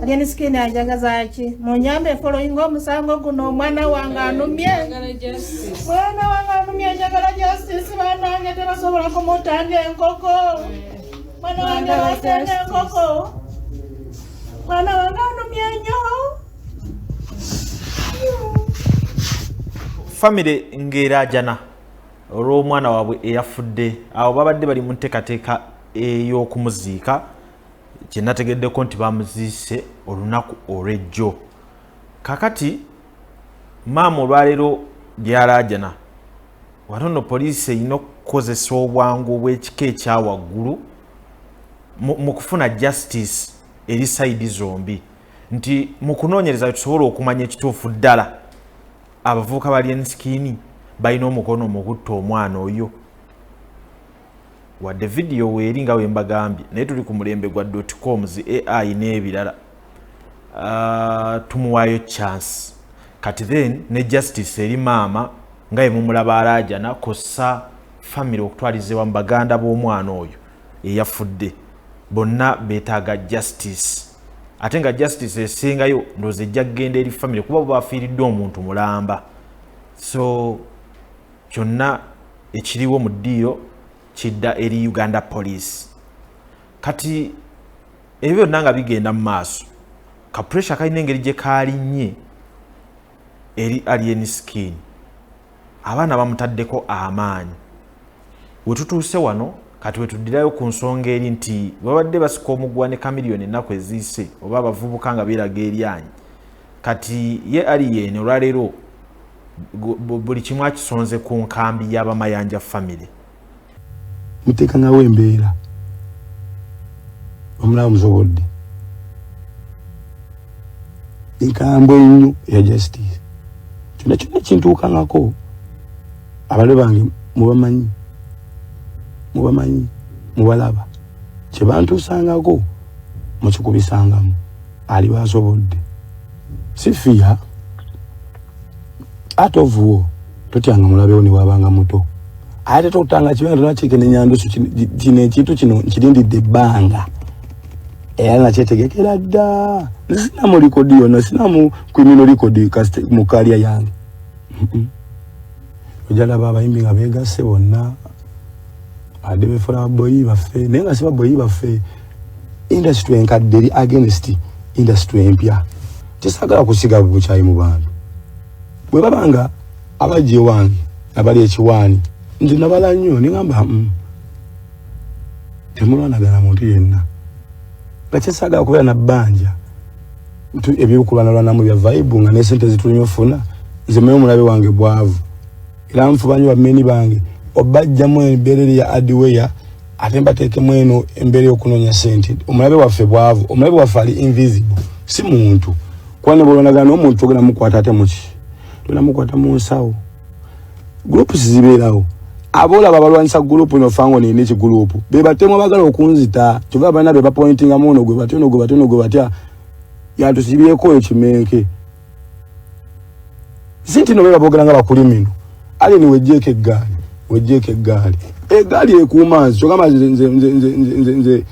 Alien Skin anjagaza ki? Munyambe following omusango guno, omwana wange anumye. Mwana wange anumye, njagala justice. Banange tebasobola kumutanga enkoko. Mwana wange basenga enkoko. Mwana wange anumye nnyo. Famire ng'eraajana olw'omwana waabwe eyafudde. Awo babadde bali mu nteekateeka ey'okumuziika, kye nategeddeko nti bamuziise olunaku olw'ejjo. Kakati maama olwaleero byalaajana wano nno poliisi erina okukozesa obwangu obw'ekika ekya waggulu mu kufuna justice eri sayidi zombi, nti mu kunoonyereza tusobola okumanya ekituufu ddala abavubuka ba Alien Skin balina omukono mu kutta omwana oyo. Wadde vidiyo weeri nga wembagambye, naye tuli ku mulembe gwa dotcoms, AI n'ebirala. Tumuwaayo chance kati, then ne justice eri maama nga yemumulaba alaajana, kossa family okutwalizibwa mu baganda b'omwana oyo eyafudde, bonna beetaaga justice. Ate nga justice esingayo ndowooza ejja kugenda eri family, kuba bafiiriddwa omuntu mulamba. So kyonna ekiriwo mu ddiiro kidda eri Uganda Police. Kati ebyo byonna nga bigenda mu maaso, ka pressure kalina engeri gye kaalinnye eri Alien Skin, abaana bamutaddeko amaanyi. Wetutuuse wano kati wetuddirayo ku nsonga eri nti babadde basika omuguwa ne Chameleone ennaku eziise, oba abavubuka nga beeraga eryanyi. Kati ye Alien olwaleero buli kimu akisonze ku nkambi y'abamayanja family. Muteekangawo embeera omulaba musobodde enkambwe ennyo eya justice. Kyonna kyonna kintuukangako, abale bange mubamanyi, mubamanyi, mubalaba, kyebantuusangako mukikubisangamu. Ali basobodde si fear art of war. Totyanga mulabewo ne wabanga muto, ate totanga kibenga tonakikenenya ndusu. Kino ekintu kino nkirindidde ebbanga era nakyetegekera dda. Sinamu record yonna, sinamu criminal record mu career yange. Ojja laba abayimbi nga begasse bonna, adde befuula baboyi baffe, naye nga si baboyi baffe. Industry enkadde eri against industry empya. Tesaagala kusiga bukyayi mu bantu. Bwe baba nga abajja ewange abali ekiwaani, nze nabala nnyo neŋamba, temulwanagana muntu yenna." Nga kyesaagala kubeera na bbanja ebyokulwanalwanamu bya vibe, nga nesente zitulina ofuna. Nze manyi omulabe wange bwavu, era nfuba nnyo bameni bange obajjamu embeera eri ya adweya, ate mbateekemu eno embeera y'okunoonya sente. Omulabe waffe bwavu. Omulabe waffe ali invisible, si muntu, kuba ne bwolwanagana n'omuntu togenda mukwata, ate muki togenda mukwata mu nsawo. Groups zibeerawo. Aboolaba abalwanyisa group ino, fango nina ekigroup, be batemu abagala okunzita. Kyova abaana be bapointingamu, ono gwe batya, ono gwe batya, ono gwe batya, yatusibyeko oyo kimenke. Si nti no beba boogera nga bakulimino. Alien, wejjeeko eggaali, wejjeeko eggaali, eggaali ekuuma nzi. Kyogamba nze nze nze nze nze nze nze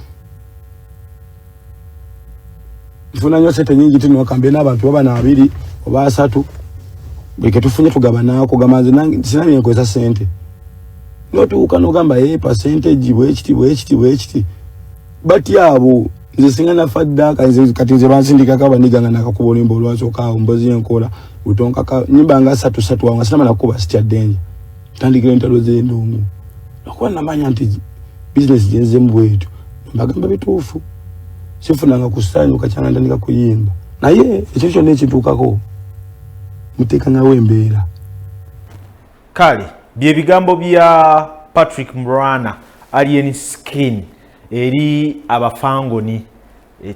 nfuna nnyo sente nyingi tino kambe n'abantu baba na abiri oba asatu, buli ketufunye tugabanaako. Gamba nze nange sina byenkozesa sente, notuuka nogamba ye percentage bwekiti bwekiti bwekiti. Batya abo? Nze singa nafa dda. Kati nze bansindikako abaniga nga nakakuba oluyimba olwasooka awo, mbozi yenkola utonkaka nyimba nga satu satu awo nga sinamala kukuba sitya ddenja tandikira entalo z'endongo, lwakuba namanya nti bizinesi gyenzemu bwetyo. Mbagamba bituufu, sifunanga kusanyuka kyanga ntandika kuyimba, naye ekyo kyonna ekintuukako muteekangawo embeera. Kale byebigambo bya Patrick Mrana, Alien Skin, eri abafangoni.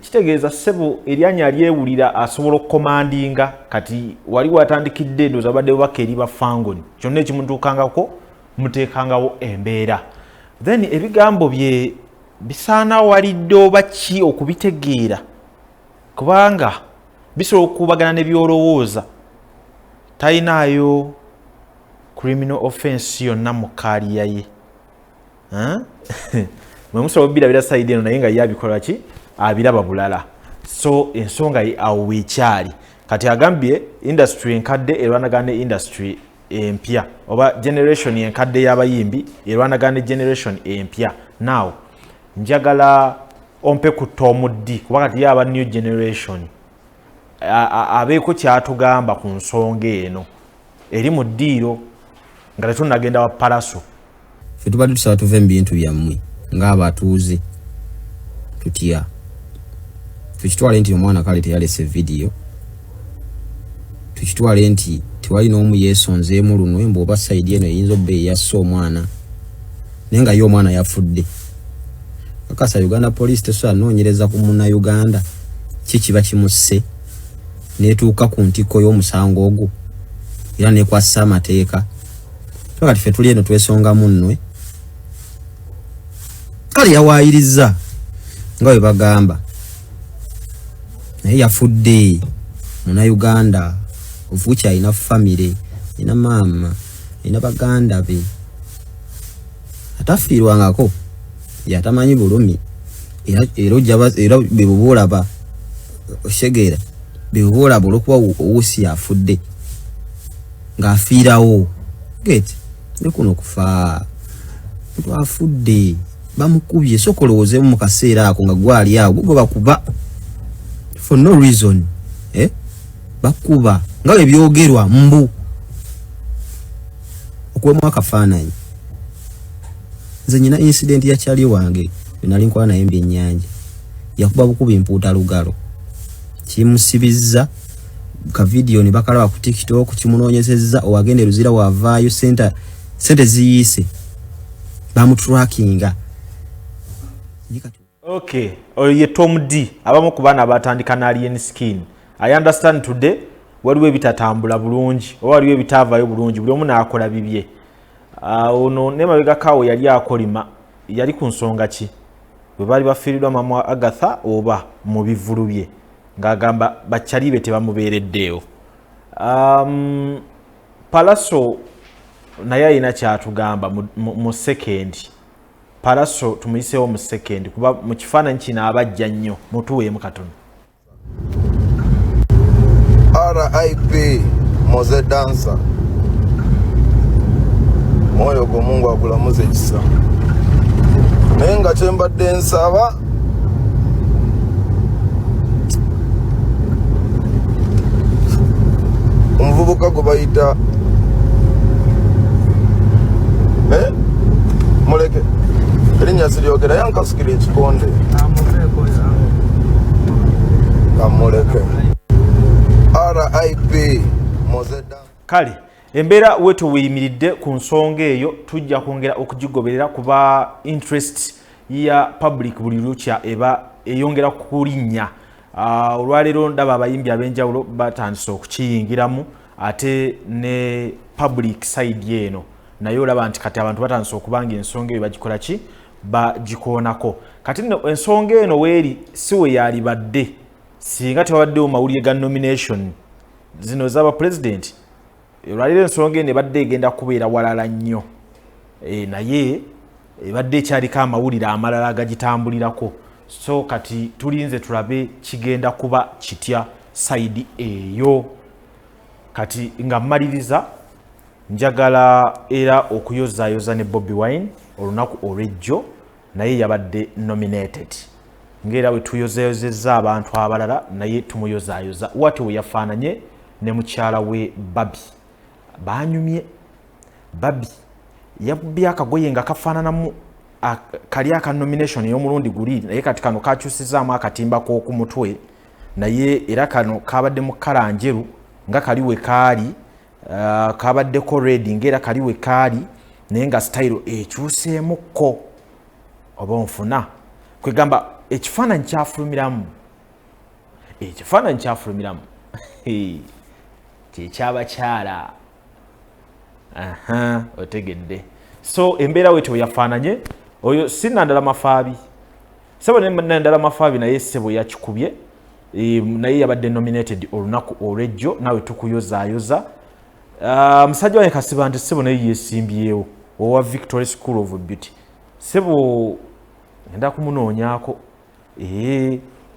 Kitegeeza ssebo eryanya alyewulira asobola okukomandinga. Kati wali watandikidde ndowooza babadde bubaka eri bafangoni, kyonna ekimutuukangako muteekangawo embeera. Then ebigambo bye bisaana walidde oba ki okubitegeera, kubanga bisobola okukubagana ne byolowooza. Talinaayo criminal offense yonna mu career ye. Mwe musobola obirabira side eno, naye nga ye abikola ki abiraba bulala. So ensonga ye awo weekyali. Kati agambye industry enkadde erwanagana ne industry empya, oba generation enkadde y'abayimbi erwanagana ne generation empya. Now njagala ompe ku Tom D, kuba kati ye aba new generation, abeeko kyatugamba ku nsonga eno eri mu ddiiro nga tetunnagenda wa Pallaso. Ffe tubadde tusaba tuve mu bintu byammwe ng'abatuuze. Tutya tukitwale nti omwana kale teyalese vidiyo, tukitwale nti tewali n'omu yeesonzeemu lunwe mbu oba side eno eyinza obba eyasse omwana, naye nga ye omwana yafudde. Kakasa Uganda Police tesobola noonyereza ku Munnayuganda ki kiba kimusse netuuka ku ntikko y'omusango ogwo era nekwasisa amateeka? So kati ffe tuli eno twesongamu nnwe. Kale yawaayiriza nga bwe bagamba, naye yafudde Munnayuganda ovuki, alina famire, alina maama, alina baganda be, atafiirwangako yatamanyi bulumi. Era era bwe olaba osegeera, bwe olaba olwokuba owusi afudde ng'afiirawo get ne kuno kufa muntu afudde bamukubye. Soka olowoozeemu mu kaseera ako nga gwali awo gwe bakuba for no reason, eh? Bakuba nga bwe byogerwa mbu okuwemu akafaananyi. Nze nyina incident ya kyali wange nali nkola naye mbyennyanja, yakuba bukubi mpuuta lugalo, kimusibizza ka video ne bakalaba ku TikTok, kimunoonyezezza owagenda eruzira wavaayo sente ziyiise bamutrackinga. Okay, oyo ye Tom D, abamu ku baana abatandika na Alien Skin. I understand today waliwo ebitatambula bulungi oba waliwo ebitaavaayo bulungi, buli omu n'akola bibye. Ono ne mabegakaawo yali akolima, yali ku nsonga ki bwe baali bafiiriddwa mama Agatha oba mu bivulu bye, ng'agamba bakyali be tebamubeereddeewo. Pallaso naye alina kyatugamba mu second. Pallaso tumuyiseewo mu second, kuba mu kifaananyi kino abajja nnyo. Mutuweemu katono. RIP Moze Dancer, mwoyo gwo Mungu agulamuze ekisa. Naye nga kyembadde nsaba, omuvubuka gwe bayita eh? Muleke erinnya siryogera, yankasukira ekikonde, kamuleke. RIP Moze Dancer. Kale embeera weto weyimiridde ku nsonga eyo, tujja kwongera okugigoberera kuba interest ya public buli lukya eba eyongera kulinnya. Olwaleero ndaba abayimbi ab'enjawulo batandise okukiyingiramu, ate ne public side eno naye olaba nti kati abantu batandise okuba nga ensonga eyo bagikola ki, bagikoonako. Kati nno ensonga eno weeri si we yalibadde singa tewabaddewo mawulire ga nomination zino z'aba president. Olwaleero ensonga eno ebadde egenda kubeera walala nnyo, naye ebadde ekyaliko amawulire amalala agagitambulirako. So kati tulinze tulabe kigenda kuba kitya side eyo. Kati nga mmaliriza, njagala era okuyozaayoza ne Bobi Wine. Olunaku olw'ejjo naye yabadde nominated, ngaera bwe tuyozayozezza abantu abalala, naye tumuyozaayoza wati we yafaananye ne mukyala we Barbie. Banyumye. Barbie yabbye akagoye nga kafaananamu kali aka nomination ey'omulundi guli, naye kati kano kakyusizaamu akatimba k'oku mutwe, naye era kano kabadde mu color njeru nga kali we kaali, kabaddeko red ngaera kali we kaali, naye nga style ekyuseemukko oba onfuna. Kwegamba ekifaananyi kyafulumiramu, ekifaananyi kyafulumiramu kyekyabakyala. Aha, otegedde. So embeera wetyo yafaananye. Oyo si Nandala Mafaabi, sebo Nandala Mafaabi naye sebo yakikubye. Naye yabadde nominated olunaku olwejjo, naawe tukuyozaayoza. Musajja wange Kasiba nti sebo naye yesimbyewo, owa Victory School of Beauty. Sebo ngenda kumunoonyaako.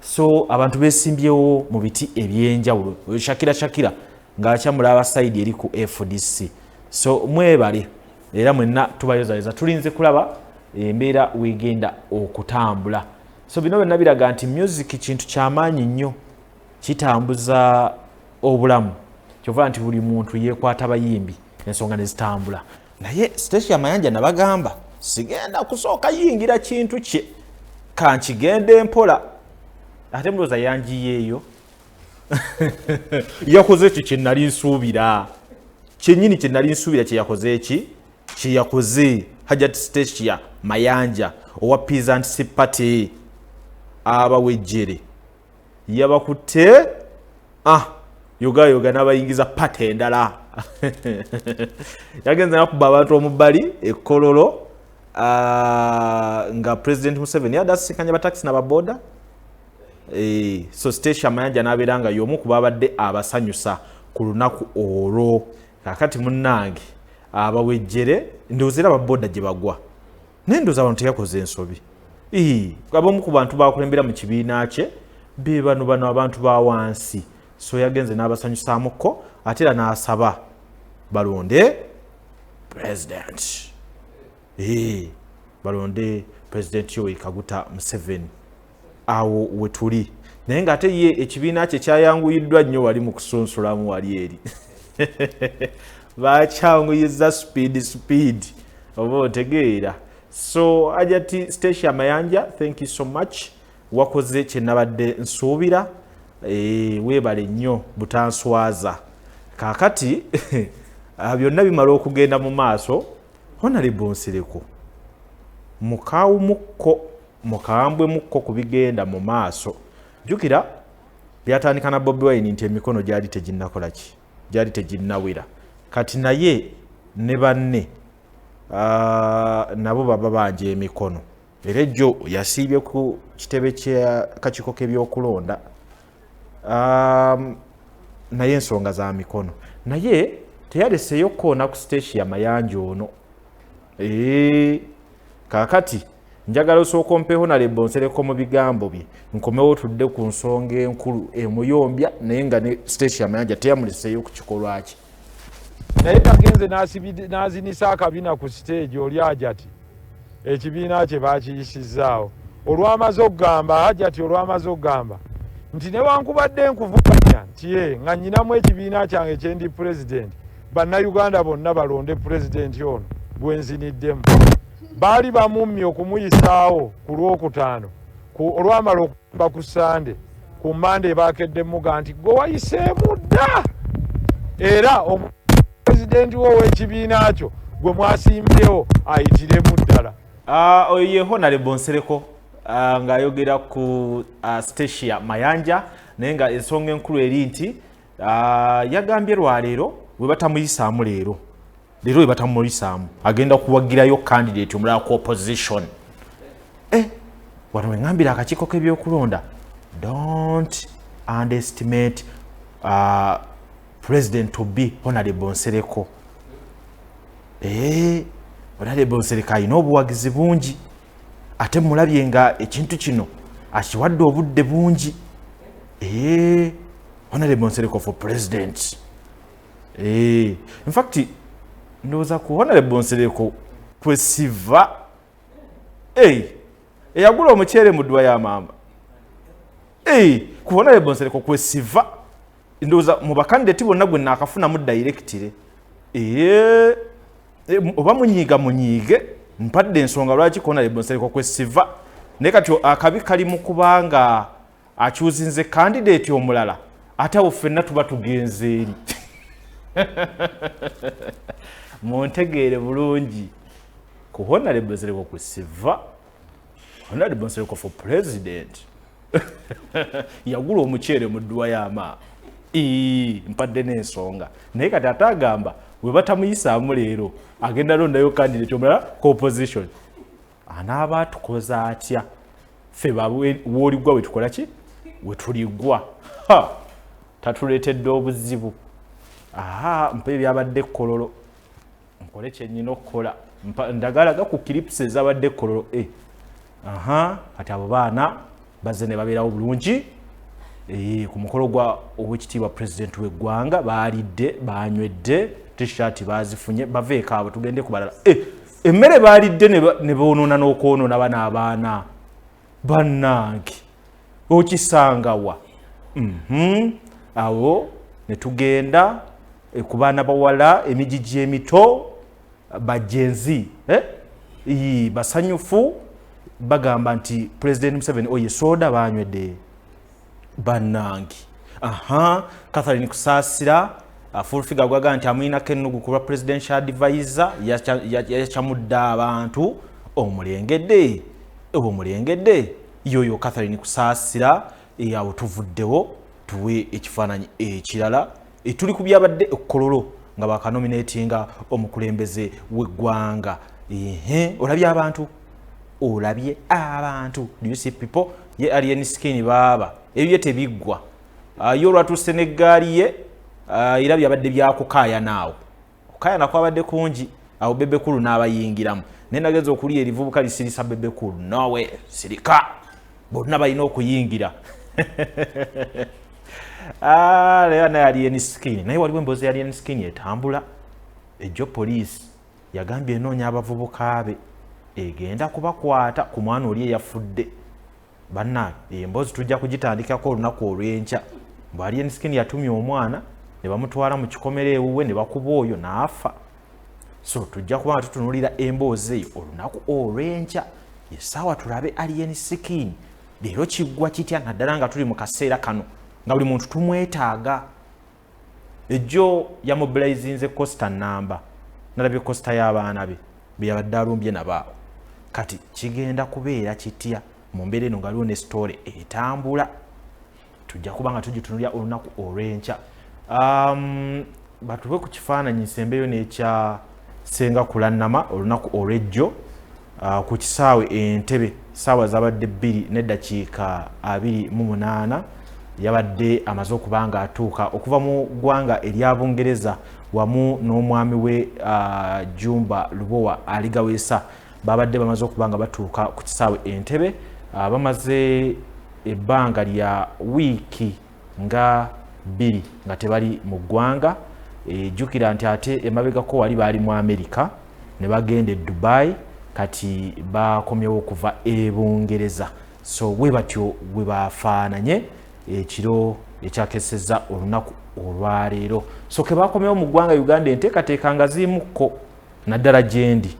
So abantu besimbyewo mu biti ebyenjawulo. Shakira Shakira ng'akyamula side eri ku FDC. So mwebale era mwenna tubayozayoza, tulinze kulaba embeera wegenda okutambula. So bino byonna biraga nti music kintu kyamaanyi nnyo, kitambuza obulamu, kyova nti buli muntu yeekwata bayimbi ensonga ne zitambula. Naye Stecia Mayanja nabagamba sigenda kusooka yingira kintu kye, kankigende mpola. Ate mulowooza yangiyeeyo yakoze ekyo kye nali nsuubira, kyennyini kye nali nsuubira kye yakoze, eki kye yakoze Hajat Stecia Mayanja owa Peasants Party abawejjere yabakutte yogayoga n'abayingiza party endala. Yagenze nakuba abantu omubbali ekololo nga President Museveni yadde asisinkanya batakisi n'ababoda. So Stecia Mayanja n'abeera nga y'omu ku babadde abasanyusa ku lunaku olwo. Kakati munnange abawejjere ndowooza era ababoda gye bagwa, naye ndowooza abantu teyakoze ensobi. Abamu ku bantu bakulembera mu kibiina kye be bano bano abantu ba wansi. So yagenze n'abasanyusaamuko ate era n'asaba balonde president, balonde President Yoweri Kaguta Museveni. Awo wetuli. Naye ng'ate ye ekibiina kye kyayanguyiddwa nnyo wali mu kusunsulamu, wali eri bakyanguyiza speed speed, oba otegeera. So Hajati Stecia Mayanja, thank you so much, wakoze kyenabadde nsuubira. Weebale nnyo butanswaza. Kaakati byonna bimala okugenda mu maaso, Honorable Nsereko mukawumukko mukambwe mukko ku bigenda mu maaso. Jjukira byatandika na Bobi Wine nti emikono gyali teginnakola ki, gyali teginnawera. Kati naye ne banne nabo baba banja emikono, era ejjo yasiibye ku kitebe kyakakiiko k'ebyokulonda, naye ensonga za mikono naye teyaleseeyo koona ku Stecia Mayanja ono. Kaakati njagala osooka ompeho Honorable Nsereko mu bigambo bye, nkomewo tudde ku nsonga enkulu emuyombya, naye nga ne Stecia Mayanja teyamuleseeyo ku kikolwa kye. Naye tagenze n'azinisa akabina ku siteegi oli Hajati ekibiina kye bakiyisizaawo. Olwamaze okugamba Hajati, olwamaze okugamba nti newankubadde nkuvuganya nti ye nga nnyinamu ekibiina kyange kyendi pulezidenti, Bannayuganda bonna balonde pulezidenti ono gwenziniddemu. Baali bamummye okumuyisaawo ku Lwokutaano, olwamala okugamba ku Sande, ku Mande bakedde muga nti gwe wayiseemu dda, era pulezidenti wo ow'ekibiina kyo gwe mwasimbyewo ayitiremu ddala. Oyo ye Honorable Nsereko ng'ayogera ku Stecia Mayanja, naye nga ensonga enkulu eri nti yagambye lwaleero bwe batamuyisaamu, leero leero bwe batamuyisaamu agenda kuwagirayo candidate omulala ku opposition. Wano weŋŋambira akakiiko k'ebyokulonda, don't underestimate president to be Honorable Nsereko. Honorable Nsereko alina obuwagizi bungi, ate mulabye nga ekintu kino akiwadde obudde bungi. Honorable Nsereko for president. In fact ndowooza ku Honorable Nsereko kwesiva eyagula omuceere mu ddwa ya maama. Ku Honorable Nsereko kwesiva, ndowooza mu bakandidati bonna gwe naakafunamu directly. Oba munyiiga munyiige, mpadde ensonga lwaki ku Honorable Nsereko kwesiva. Naye kati akabi kali mu kubanga akyuzinze candidate omulala, ate awo ffenna tuba tugenze eri. Muntegeere bulungi, ku Honorable Nsereko kwesiva. Honorable Nsereko for president, yagula omuceere mu dduwa y'amaama. Mpadde n'ensonga. Naye kati ate agamba bwe batamuyisaamu leero agenda londayo candidate omulala ku opposition. Anaaba atukoze atya ffe wooligwa wetukola ki wetuligwa? Tatuleetedde obuzibu. Aha, mpa ebyabadde ekkololo nkole kyenyina okukola. Ndagalaga ku clips ezabadde ekkololo. Aha, kati abo baana Bazze ne babeerawo bulungi ku mukolo gwa Owekitiibwa Pulezidenti w'eggwanga. Baalidde, banywedde, T-shirt bazifunye, baveeko abo tugende ku balala. Emmere baalidde ne boonoona n'okwonoona bano abaana bannange, okisangawa? Awo ne tugenda ku baana bawala emigigi emito, ba Gen Z, eh? Basanyufu, bagamba nti President Museveni oye, soda banywedde bannange. Aha, Catherine Kusaasira, Full Figure gwaga nti amuyinako ennugu ku lwa presidential advisor, yakyamudde abantu. Omulengedde oba omulengedde yoyo Catherine Kusaasira. Awo tuvuddewo tuwe ekifaananyi ekirala. Tuli ku byabadde ekkololo nga bakanominatinga omukulembeze w'eggwanga. Ehe, olabye abantu, olabye abantu, do you see people? Ye Alien Skin baaba ebyo tebiggwa. Ye olwatuuse n'eggaali ye, era byabadde byakukaayana awo, okukaayana kwabadde kungi awo. Bebe Cool n'abayingiramu, naye nageza okulya erivubuka lisirisa Bebe Cool, nowe sirika, bonna balina okuyingira. Ah, leero naye Alien Skin, naye waliwo emboozi ya Alien Skin etambula ejjo. Poliisi yagambye enoonya abavubuka be, egenda kubakwata ku mwana oli eyafudde. Bannange, emboozi tujja kugitandikako olunaku olw'enkya. Bwe Alien Skin yatumya omwana ne bamutwala mu kikomera ewuwe ne bakuba oyo n'afa. So tujja kuba nga tutunuulira emboozi eyo olunaku olw'enkya, essaawa tulabe Alien Skin leero kiggwa kitya, naddala nga tuli mu kaseera kano nga buli muntu tumwetaaga. Ejjo yamobilizinze coaster namba, nalabye coaster y'abaana be beyabadde alumbye nabaawo. Kati kigenda kubeera kitya mu mbeera eno nga waliwo ne story etambula? Tujja kuba nga tugitunulya olunaku olw'enkya. Batuwe ku kifaananyi nsembeyo n'ekya Senga Kulannama olunaku olw'ejjo ku kisaawe Entebe, saawa zabadde 2:28. Yabadde amaze okuba nga atuuka okuva mu ggwanga erya Bungereza wamu n'omwami we Jumba Lubowa Aligaweesa. Babadde bamaze okuba nga batuuka ku kisaawe Entebe. Bamaze ebbanga lya wiiki nga 2 nga tebali mu ggwanga. Jjukira nti ate emabegako wali baali mu Amerika ne bagenda e Dubai, kati bakomyewo okuva e Bungereza. So bwe batyo bwe bafaananye ekiro ekyakeseza olunaku olwaleero. So ke bakomyewo mu ggwanga Uganda, enteekateeka nga zirimukko naddala gyendi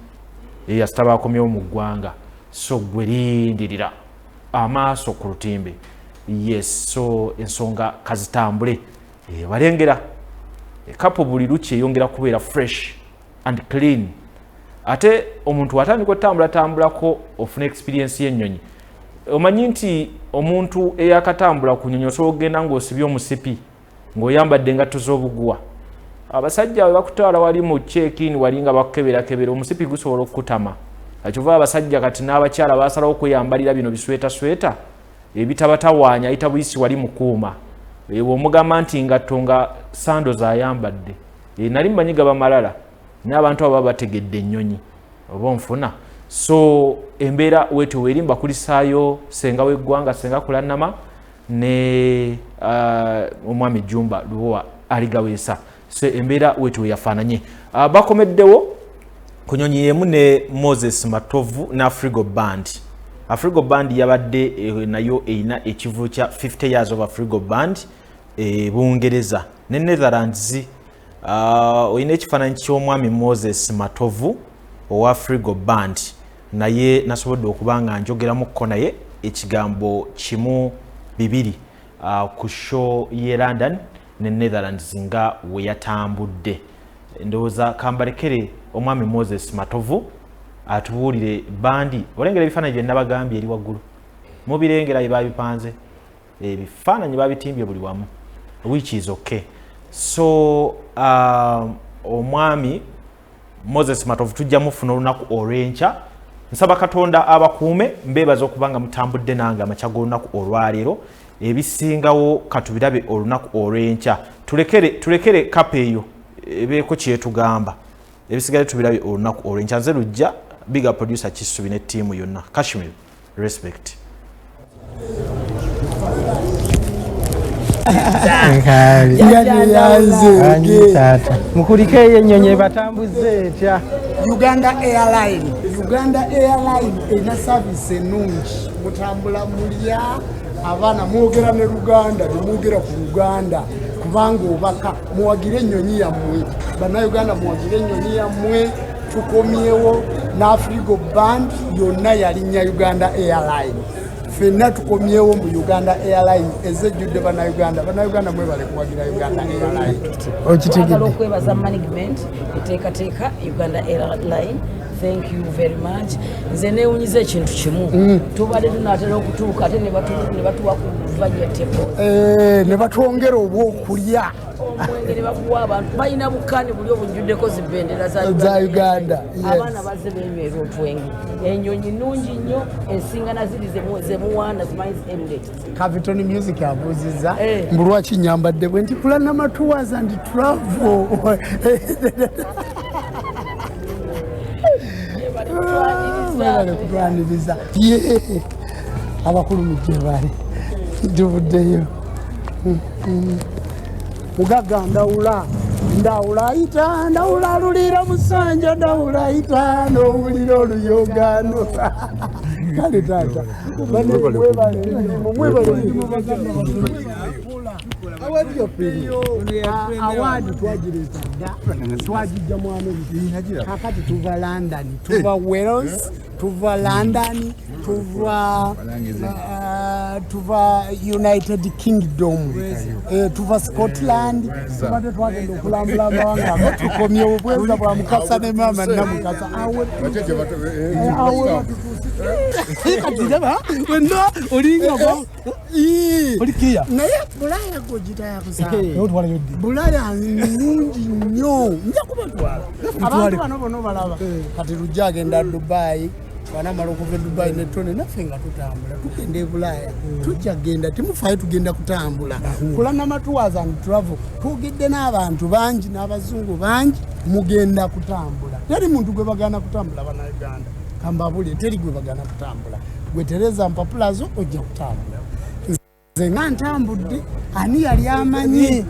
eyasita bakomyewo mu ggwanga. So gwe lindirira amaaso ku lutimbe. Yes, so ensonga kazitambule. Balengera ekapo buli lukya eyongera kubeera fresh and clean. Ate omuntu atandika otambulatambulako ofuna experience y'ennyonyi, omanyi nti omuntu eyakatambula ku nyonyi osobola okugenda ng'osibye omusipi ng'oyambadde engatto z'obuguwa. Abasajja bwe bakutwala wali mu check-in, wali nga bakukeberakebera, omusipi gusobola okukutama. Kyova abasajja kati n'abakyala basalawo okweyambalira bino biswetasweta ebitabatawaanya, ayita buyisi wali mukuuma bw'omugamba nti ngatto nga sando zayambadde. Nali mmanyi gaba malala, naye abantu abo baba bategedde ennyonyi oba onfuna. So embeera wetyo weeri. Mbakulisaayo senga w'eggwanga, Senga Kulannama, ne omwami Jumba Lubowa Aligaweesa. So embeera wetyo weyafaananye. Bakomeddewo ku nyonyi yemu ne Moses Matovu ne Afrigo Band. Afrigo Band yabadde nayo erina ekivu kya 50 years of Afrigo Band e Bungereza ne Netherlands. Olina ekifaananyi ky'omwami Moses Matovu owa Afrigo Band, naye nasobodde okuba nga njogeramukko naye ekigambo kimu bibiri ku show ye London ne Netherlands nga we yatambudde. Ndowooza kambalekere omwami Moses Matovu atubuulire bandi. Olengera ebifaananyi bye nabagambye eri waggulu, mubirengera bye babipanze, ebifaananyi babitimbye buli wamu, which is okay. So omwami Moses Matovu tujja mufuna olunaku olw'enkya. Nsaba Katonda abakuume. Mbeebaza okuba nga mutambudde nange amakya g'olunaku olwaleero. Ebisingawo katubirabe olunaku olw'enkya. Tulekere kapa eyo ebeeko kyetugamba, ebisigale tubirabe olunaku olw'enkya. Nze Lujja, big producer Kisubi ne ttiimu yonna. Kashmir, respect. Taata mukulike eyo ennyonyi ebatambuze etya? Uganda Airline, Uganda Airline erina service ennungi. Mutambula mulya, abaana mwogera ne Luganda, temwogera ku Luganda kubanga obaka. Muwagire ennyonyi yammwe, Bannayuganda, muwagire ennyonyi yammwe. Tukomyewo n'Afrigo Band yonna yalinnya Uganda Airline. Ffenna tukomyewo mu Uganda Airline ezejjudde Bannayuganda. Bannayuganda, mwebale kuwagira Uganda Airline. Twagala okwebaza management eteekateeka Uganda Airline. Thank you very much. Nze neewunyiza ekintu kimu, tubadde tunaatera okutuuka ate ne batuwa ku vegetable. Eh, ne batwongera obwokulya. Omwenge ne baguwa abantu. Balina bukaani buli obujjuddeko zibendera za Uganda, yes. Abaana bazze benywera otwenge. Enyonyi nungi nnyo, ensinga naziri zemuwaana zimanyi Emirates. Capiton Music abuuziza Eh. mbu lwaki nyambadde bwe nti Kulanama Tours and Travel. Mwebale kutwaniriza. Ye abakulu mujje bali tuvuddeyo. Mugagga ndawula, ndawula ayita, ndawula alulira musanja, ndawula ayita n'owulira oluyogano. Kale taata, bane, mwebale emirimu, mwebale emirimu baganda. Award twagireeta dda, twagijja mu Amerika. Kakati tuva London, tuva Wales, tuva London, tuva United Kingdom, tuva Scotland. Tubadde twagenda okulambula amawanga ago. Tukomyewo bweza bwa Mukasa ne maama Namukasa. Awe awe kati raba wenna olinga Olikiya. Naye Bulaya gogitaya kusaba. Bulaya nnungi nnyo, nja kubatwala abantu bano bonna balaba. Kati lujja agenda Dubai, banamala okuva e Dubai netone naffe nga tutambula tugenda e Bulaaya. Tujja genda, temufaayo, tugenda kutambula. Kulanama Tours and Travel, twogedde n'abantu bangi n'abazungu bangi. Mugenda kutambula, teri muntu gwe bagana kutambula. Bannayuganda, kambabulye, teri gwe bagana kutambula. Gwe tereza mpapula zo, ojja kutambula. Nze nga ntambudde, ani yali amanyi?